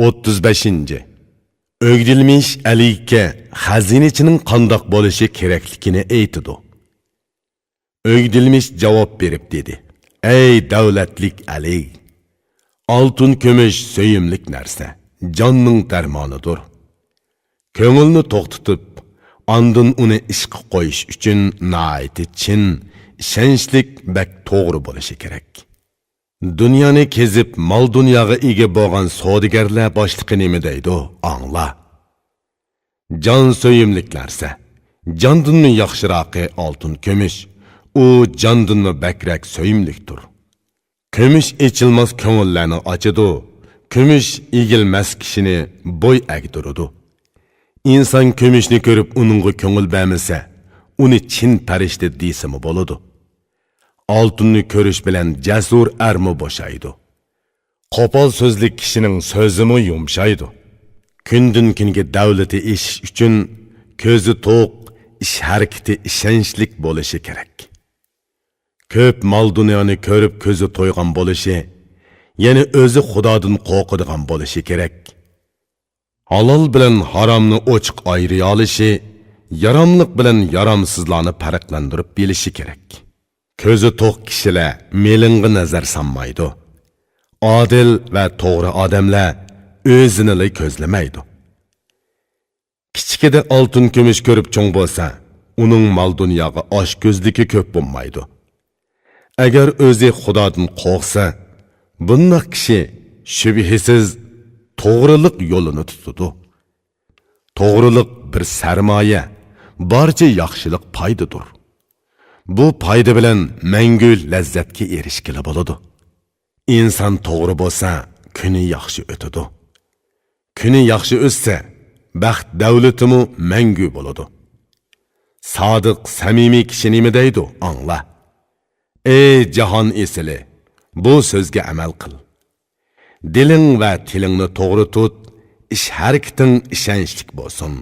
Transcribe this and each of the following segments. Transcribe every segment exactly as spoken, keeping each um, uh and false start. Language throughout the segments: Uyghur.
ئوتتۇز بەشىنچى. ئۆگدىلمىش ئەلىگە خەزىنىچىنىڭ قانداق بولۇشى كېرەكلىكىنى ئېيتىدۇ. ئۆگدىلمىش جاۋاب بېرىپ دېدى: «ئەي دەۋلەتلىك ئەلىگ! ئالتۇن كۈمۈش سۆيۈملۈك نەرسە، جاننىڭ دەرمانىدۇر. كۆڭۈلنى توختىتىپ، ئاندىن ئۇنى ئىشقا قويۇش ئۈچۈن ناھايىتى چىن، ئىشەنچلىك، بەك توغرا بولۇشى كېرەك. دۇنيانى كېزىپ، مال-دۇنياغا ئىگە بولغان سودىگەرلەر باشلىقى نېمە دەيدۇ، ئاڭلا. جان سۆيۈملۈك نەرسە، جاندىنمۇ ياخشىراقى ئالتۇن كۈمۈش، ئۇ جاندىنمۇ بەكرەك سۆيۈملۈكتۇر. كۈمۈش ئېچىلماس كۆڭۈللەرنى ئاچىدۇ، كۈمۈش ئېگىلمەس كىشىنى بوي ئەگدۈرىدۇ. ئىنسان كۈمۈشنى كۆرۈپ ئۇنىڭغا كۆڭۈل بەرمىسە، ئۇنى چىن پەرىشتە دېسىمۇ بولىدۇ. ئالتۇننى كۆرۈش بىلەن جەسۇر ئەرمۇ بوشايدۇ. قوپال سۆزلۈك كىشىنىڭ سۆزىمۇ يۇمشايدۇ. كۈندىن-كۈنگە دەۋلىتى ئېشىش ئۈچۈن كۆزى توق، ئىش-ھەرىكىتى ئىشەنچلىك بولۇشى كېرەك. كۆپ مال-دۇنيانى كۆرۈپ كۆزى تويغان بولۇشى، يەنە ئۆزى خۇدادىن قورقىدىغان بولۇشى كېرەك. ھالال بىلەن ھارامنى ئوچۇق ئايرىيالىشى، ياراملىق بىلەن يارامسىزلارنى پەرقلەندۈرۈپ بىلىشى كېرەك. كۆزى توق كىشىلەر مېلىڭغا نەزەر سالمايدۇ. ئادىل ۋە توغرا ئادەملەر ئۆزىنىلا كۆزلىمەيدۇ. كىچىكىدە ئالتۇن كۈمۈش كۆرۈپ چوڭ بولسا، ئۇنىڭ مال-دۇنياغا ئاچكۆزلۈكى كۆپ بولمايدۇ. ئەگەر ئۆزى خۇدادىن قورقسا، بۇنداق كىشى شۈبھىسىز توغرىلىق يولىنى تۇتىدۇ. توغرىلىق بىر سەرمايە، بارچە ياخشىلىق پايدىدۇر. بۇ پايدا بىلەن مەڭگۈ لەززەتكە ئېرىشكىلى بولىدۇ. ئىنسان توغرا بولسا، كۈنى ياخشى ئۆتىدۇ. كۈنى ياخشى ئۆتسە، بەخت دەۋلىتىمۇ مەڭگۈ بولىدۇ. سادىق، سەمىمىي كىشى نېمە دەيدۇ، ئاڭلا. ئەي جاھان ئېسىلى، بۇ سۆزگە ئەمەل قىل. دىلىڭ ۋە تىلىڭنى توغرا تۇت، ئىش-ھەرىكىتىڭ ئىشەنچلىك بولسۇن.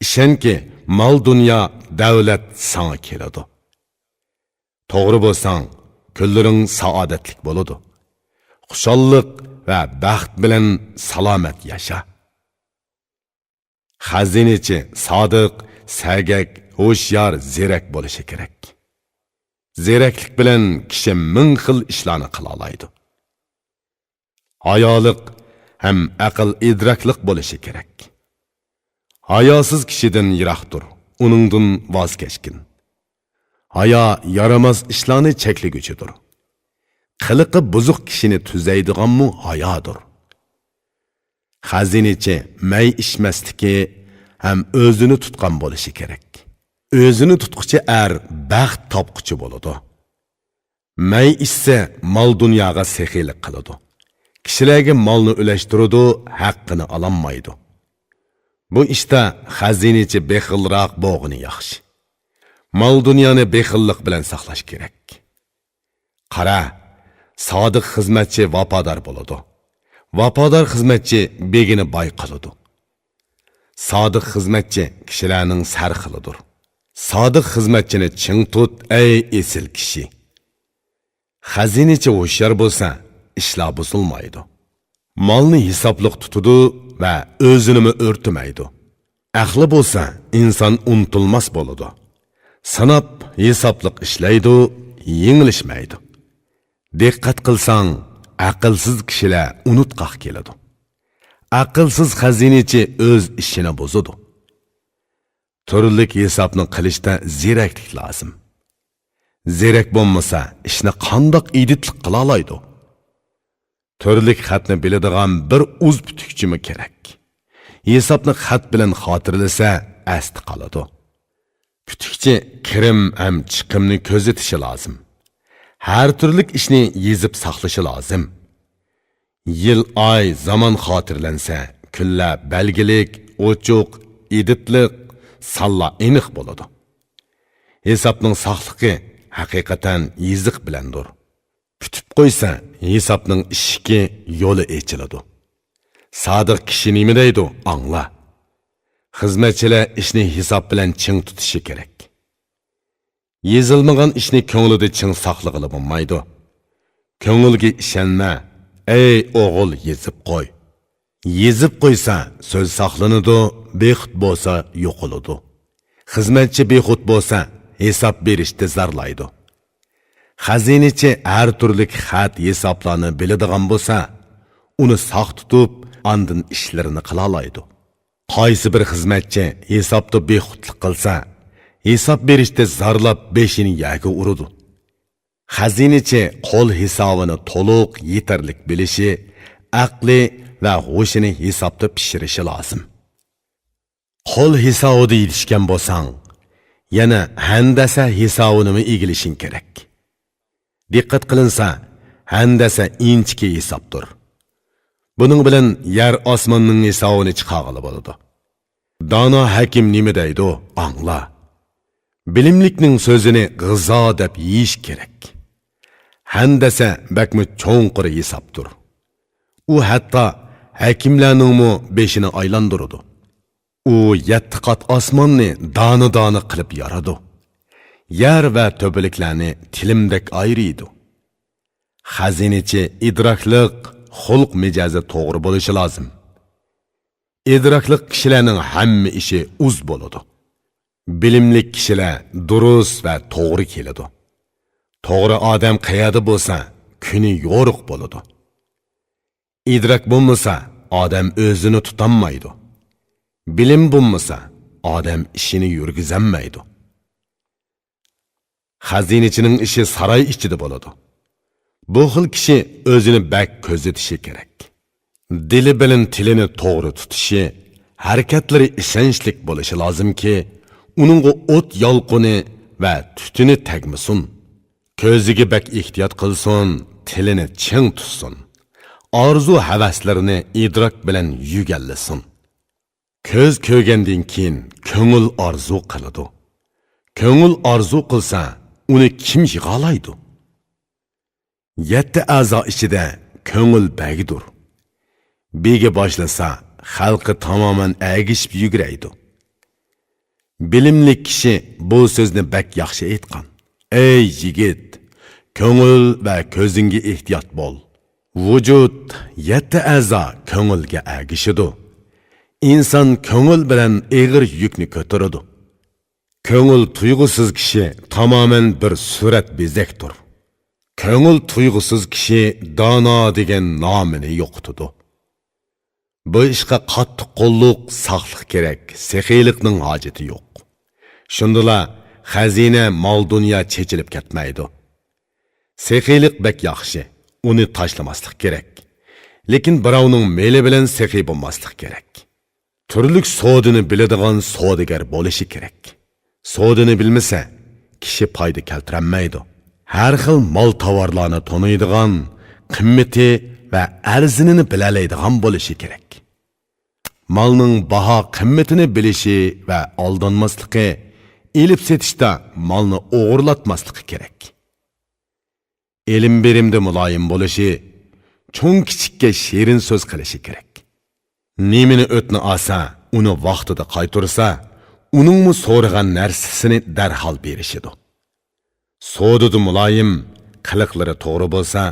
ئىشەنكى، مال-دۇنيا، دەۋلەت ساڭا كېلىدۇ. توغرا بولساڭ، كۈنلىرىڭ سائادەتلىك بولىدۇ. خۇشاللىق ۋە بەخت بىلەن سالامەت ياشا. خەزىنىچى سادىق، سەگەك، ھوشيار، زېرەك بولۇشى كېرەك. زېرەكلىك بىلەن كىشى مىڭ خىل ئىشلارنى قىلالايدۇ. ھايالىق ھەم ئەقىل ئىدراكلىق بولۇشى كېرەك. ھاياسىز كىشىدىن يىراق تۇر، ئۇنىڭدىن ۋاز كەچكىن. ھايا يارىماس ئىشلارنى چەكلىگۈچىدۇر. قىلىقى بۇزۇق كىشىنى تۈزەيدىغانمۇ ھايادۇر. خەزىنىچى مەي ئىچمەسلىكى ھەم ئۆزىنى تۇتقان بولۇشى كېرەك. ئۆزىنى تۇتقۇچى ئەر بەخت تاپقۇچى بولىدۇ. مەي ئىچسە، مال-دۇنياغا سېخىيلىق قىلىدۇ. كىشىلەرگە مالنى ئۈلەشتۈرىدۇ، ھەققىنى ئالالمايدۇ. بۇ ئىشتا خەزىنىچى بېخىلراق بولغىنى ياخشى. مال-دۇنيانى بېخىللىق بىلەن ساقلاش كېرەك. قارا، سادىق خىزمەتچى ۋاپادار بولىدۇ. ۋاپادار خىزمەتچى بېگىنى باي قىلىدۇ. سادىق خىزمەتچى كىشىلەرنىڭ سەرخىلىدۇر. سادىق خىزمەتچىنى چىڭ تۇت، ئەي ئېسىل كىشى! خەزىنىچى ھوشيار بولسا، ئىشلار بۇزۇلمايدۇ. مالنى ھېسابلىق تۇتىدۇ ۋە ئۆزىنىمۇ ئۆرتىمەيدۇ. ئەقلى بولسا، ئىنسان ئۇنتۇلماس بولىدۇ. ساناپ، ھېسابلىق ئىشلەيدۇ، يېڭىلىشمەيدۇ. دىققەت قىلساڭ، ئەقىلسىز كىشىلەر ئۇنتقاق كېلىدۇ. ئەقىلسىز خەزىنىچى ئۆز ئىشىنى بۇزىدۇ. تۈرلۈك ھېسابنى قىلىشتا زېرەكلىك لازىم. زېرەك بولمىسا، ئىشنى قانداق ئىدىتلىق قىلالايدۇ؟ تۈرلۈك خەتنى بىلىدىغان بىر ئۇز پۈتۈكچىمۇ كېرەك. ھېسابنى خەت بىلەن خاتىرىلىسە، ئەستە قالىدۇ. پۈتۈكچى كىرىم ھەم چىقىمنى كۆزىتىشى لازىم. ھەر تۈرلۈك ئىشنى يېزىپ ساقلىشى لازىم. يىل، ئاي، زامان خاتىرىلەنسە، كۈنلەر بەلگىلىك، ئوچۇق، ئىدىتلىق، سانلار ئېنىق بولىدۇ. ھېسابنىڭ ساقلىقى ھەقىقەتەن يېزىق بىلەندۇر. پۈتۈپ قويسا، ھېسابنىڭ ئىشىكى، يولى ئېچىلىدۇ. سادىق كىشى نېمە دەيدۇ، ئاڭلا. خىزمەتچىلەر ئىشنى ھېساب بىلەن چىڭ تۇتۇشى كېرەك. يېزىلمىغان ئىشنى كۆڭلىدە چىڭ ساقلىغىلى بولمايدۇ. كۆڭۈلگە ئىشەنمە، ئەي ئوغۇل، يېزىپ قوي. يېزىپ قويسا، سۆز ساقلىنىدۇ، بىخۇد بولسا، يوقىلىدۇ. خىزمەتچى بىخۇد بولسا، ھېساب بېرىشتە زارلايدۇ. خەزىنىچى ھەر تۈرلۈك خەت ھېسابلارنى بىلىدىغان بولسا، ئۇنى ساق تۇتۇپ، ئاندىن ئىشلىرىنى قىلالايدۇ. قايسى بىر خىزمەتچى ھېسابتا بىخۇدلۇق قىلسا، ھېساب بېرىشتە زارلاپ بېشىنى يەرگە ئۇرىدۇ. خەزىنىچى قول ھېسابىنى تولۇق، يېتەرلىك بىلىشى، ئەقلى ۋە ھوشىنى ھېسابتا پىشۇرۇشى لازىم. قول ھېسابىدا يېتىشكەن بولساڭ، يەنە ھەندەسە ھېسابىنىمۇ ئىگىلىشىڭ كېرەك. دىققەت قىلىنسا، ھەندەسە ئىنچىكە ھېسابتۇر. بۇنىڭ بىلەن يەر ئاسماننىڭ ھېسابىنى چىقارغىلى بولىدۇ. دانا ھەكىم نېمە دەيدۇ، ئاڭلا. بىلىملىكنىڭ سۆزىنى غىزا دەپ يېيىش كېرەك. ھەندەسە بەكمۇ چوڭقۇر ھېسابتۇر. ئۇ ھەتتا ھەكىملەرنىڭمۇ بېشىنى ئايلاندۇرىدۇ. ئۇ يەتتە قات ئاسماننى دانە-دانە قىلىپ يارىدۇ. يەر ۋە تۆپىلىكلەرنى تىلىمدەك ئايرىيدۇ. خەزىنىچى ئىدراكلىق، خۇلق مىجەزى توغرا بولۇشى لازىم. ئىدراكلىق كىشىلەرنىڭ ھەممە ئىشى ئۇز بولىدۇ. بىلىملىك كىشىلەر دۇرۇس ۋە توغرا كېلىدۇ. توغرا ئادەم قەيەردە بولسا، كۈنى يورۇق بولىدۇ. ئىدراك بولمىسا، ئادەم ئۆزىنى تۇتالمايدۇ. بىلىم بولمىسا، ئادەم ئىشىنى يۈرگۈزەلمەيدۇ. خەزىنىچىنىڭ ئىشى ساراي ئىچىدە بولىدۇ. بۇ خىل كىشى ئۆزىنى بەك كۆزىتىشى كېرەك. دىلى بىلەن تىلىنى توغرا تۇتۇشى، ھەرىكەتلىرى ئىشەنچلىك بولۇشى لازىمكى، ئۇنىڭغا ئوت يالقۇنى ۋە تۈتۈنى تەگمىسۇن. كۆزىگە بەك ئېھتىيات قىلسۇن، تىلىنى چىڭ تۇتسۇن. ئارزۇ-ھەۋەسلىرىنى ئىدراك بىلەن يۈگەنلىسۇن. كۆز كۆرگەندىن كېيىن كۆڭۈل ئارزۇ قىلىدۇ. كۆڭۈل ئارزۇ قىلسا، ئۇنى كىم يىغالايدۇ؟ يەتتە ئەزا ئىچىدە كۆڭۈل بەگدۇر. بېگى باشلىسا، خەلقى تامامەن ئەگىشىپ يۈگۈرەيدۇ. بىلىملىك كىشى بۇ سۆزنى بەك ياخشى ئېيتقان. ئەي يىگىت، كۆڭۈل ۋە كۆزۈڭگە ئېھتىيات بول. ۋۇجۇد، يەتتە ئەزا كۆڭۈلگە ئەگىشىدۇ. ئىنسان كۆڭۈل بىلەن ئېغىر يۈكنى كۆتۈرىدۇ. كۆڭۈل تۇيغۇسىز كىشى تامامەن بىر سۈرەت بېزەكتۇر. كۆڭۈل تۇيغۇسىز كىشى دانا دېگەن نامىنى يوقىتىدۇ. بۇ ئىشقا قاتتىق قوللۇق، ساقلىق كېرەك، سېخىيلىقنىڭ ھاجىتى يوق. شۇندىلا خەزىنە، مال-دۇنيا چېچىلىپ كەتمەيدۇ. سېخىيلىق بەك ياخشى، ئۇنى تاشلىماسلىق كېرەك. لېكىن بىراۋنىڭ مېلى بىلەن سېخىي بولماسلىق كېرەك. تۈرلۈك سودىنى بىلىدىغان سودىگەر بولۇشى كېرەك. سودىنى بىلمىسە، كىشى پايدا كەلتۈرەلمەيدۇ. ھەر خىل مال-تاۋارلارنى تونۇيدىغان، قىممىتى ۋە ئەرزىنىنى بىلەلەيدىغان بولۇشى كېرەك. مالنىڭ باھا قىممىتىنى بىلىشى ۋە ئالدانماسلىقى، ئېلىپ-سېتىشتا مالنى ئوغرىلاتماسلىقى كېرەك. ئېلىم-بېرىمدە مۇلايىم بولۇشى، چوڭ-كىچىككە شېرىن سۆز قىلىشى كېرەك. نېمىنى ئۆتنە ئالسا، ئۇنى ۋاقتىدا قايتۇرسا، ئۇنىڭمۇ سورىغان نەرسىسىنى دەرھال بېرىشىدۇ. سودىدا مۇلايىم، قىلىقلىرى توغرا بولسا،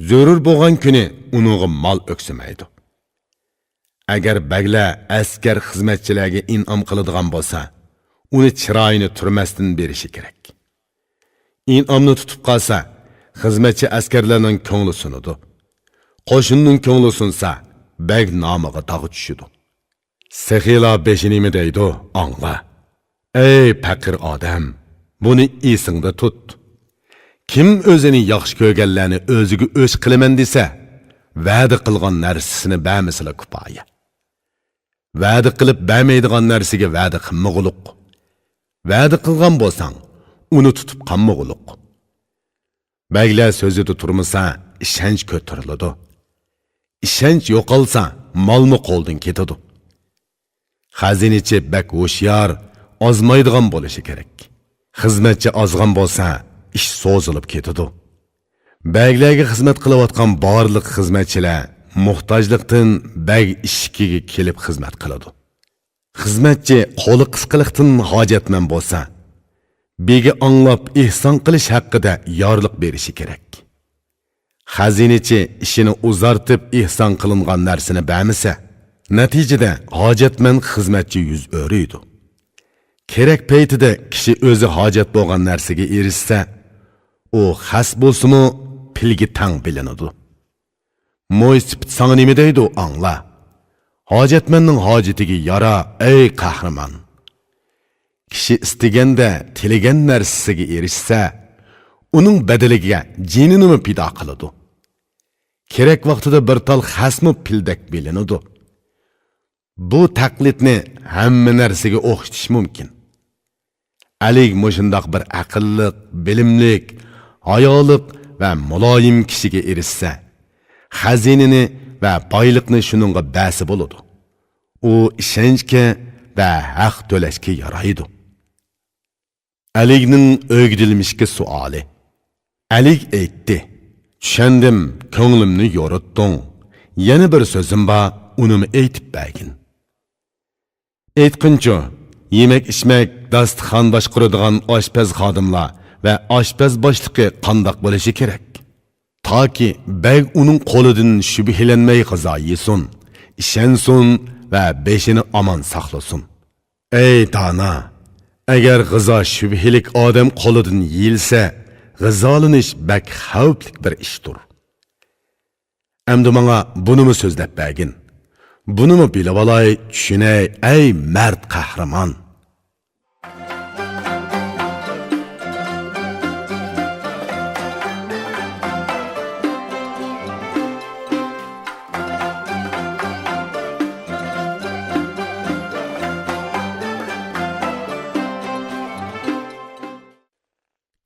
زۆرۈر بولغان كۈنى ئۇنىڭغا مال ئۆكسىمەيدۇ. ئەگەر بەگلەر ئەسكەر خىزمەتچىلەرگە ئىنئام قىلىدىغان بولسا، ئۇنى چىرايىنى تۈرمەستىن بېرىشى كېرەك. ئىنئامنى تۇتۇپ قالسا، خىزمەتچى ئەسكەرلەرنىڭ كۆڭلى سۇنىدۇ. قوشۇننىڭ كۆڭلى سۇنسا، بەگ نامىغا داغ چۈشىدۇ. سېخىيلار بېشى نېمە دەيدۇ، ئاڭلا. ئەي پەقىر ئادەم، بۇنى ئېسىڭدە تۇت. كىم ئۆزىنى ياخشى كۆرگەنلەرنى ئۆزىگە ئۆچ قىلىمەن دېسە، ۋەدە قىلغان نەرسىسىنى بەرمىسىلا كۇپايە. ۋەدە قىلىپ بەرمەيدىغان نەرسىگە ۋەدە قىلمىغۇلۇق. ۋەدە قىلغان بولساڭ، ئۇنى تۇتۇپ قالمىغۇلۇق. بەگلەر سۆزىدە تۇرمىسا، ئىشەنچ كۆتۈرۈلىدۇ. ئىشەنچ يوقالسا، مالمۇ قولدىن كېتىدۇ. خەزىنىچى بەك ھوشيار، ئازمايدىغان بولۇشى كېرەك. خىزمەتچى ئازغان بولسا، ئىش سوزۇلۇپ كېتىدۇ. بەگلەرگە خىزمەت قىلىۋاتقان بارلىق خىزمەتچىلەر موھتاجلىقتىن بەگ ئىشىكىگە كېلىپ خىزمەت قىلىدۇ. خىزمەتچى قولى قىسقىلىقتىن ھاجەتمەن بولسا، بېگى ئاڭلاپ ئېھسان قىلىش ھەققىدە يارلىق بېرىشى كېرەك. خەزىنىچى ئىشىنى ئۇزارتىپ ئېھسان قىلىنغان نەرسىنى بەرمىسە، نەتىجىدە ھاجەتمەن خىزمەتچى يۈز ئۆرۈيدۇ. كېرەك پەيتىدە كىشى ئۆزى ھاجەت بولغان نەرسىگە ئېرىشسە، ئۇ خەس بولسىمۇ پىلگە تەڭ بىلىنىدۇ. مويسىپىت ساڭا نېمە دەيدۇ، ئاڭلا. ھاجەتمەننىڭ ھاجىتىگە يارا، ئەي قەھرىمان! كىشى ئىستىگەندە تىلىگەن نەرسىسىگە ئېرىشسە، ئۇنىڭ بەدىلىگە جېنىنىمۇ پىدا قىلىدۇ. كېرەك ۋاقتىدا بىر تال خەسمۇ پىلدەك بىلىنىدۇ. بۇ تەقلىدنى ھەممە نەرسىگە ئوخشىتىش مۇمكىن. ئەلىگ مۇشۇنداق بىر ئەقىللىق، بىلىملىك، ھايالىق ۋە مۇلايىم كىشىگە ئېرىشسە، خەزىنىنى ۋە بايلىقنى شۇنىڭغا بەرسە بولىدۇ. ئۇ ئىشەنچكە ۋە ھەق تۆلەشكە يارايدۇ. ئەلىگنىڭ ئۆگدىلمىشكە سوئالى. ئەلىگ ئېيتتى، چۈشەندىم، كۆڭلۈمنى يورۇتتۇڭ. يەنە بىر سۆزۈم بار، ئۇنىمۇ ئېيتىپ بەرگىن. ئېيتقىنچۇ، يېمەك-ئىچمەك، داستىخان باشقۇرىدىغان ئاشپەز خادىملار ۋە ئاشپەز باشلىقى قانداق بولۇشى كېرەك؟ تاكى بەگ ئۇنىڭ قولىدىن شۈبھىلەنمەي غىزا يېسۇن، ئىشەنسۇن ۋە بېشىنى ئامان ساقلىسۇن. ئەي دانا! ئەگەر غىزا شۈبھىلىك ئادەم قولىدىن يېيىلسە، غىزالىنىش بەك خەۋپلىك بىر ئىشتۇر. ئەمدى ماڭا بۇنىمۇ سۆزلەپ بەرگىن. بۇنىمۇ بىلىۋالاي، چۈشىنەي، ئەي مەرد قەھرىمان!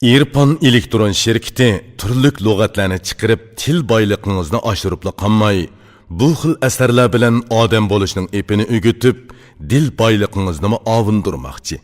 ئېرپان ئېلېكترون شىركىتى تۈرلۈك لۇغەتلەرنى چىقىرىپ، تىل بايلىقىڭىزنى ئاشۇرۇپلا قالماي، بۇ خىل ئەسەرلەر بىلەن ئادەم بولۇشنىڭ ئېپىنى ئۆگىتىپ، دىل بايلىقىڭىزنىمۇ ئاۋۇندۇرماقچى.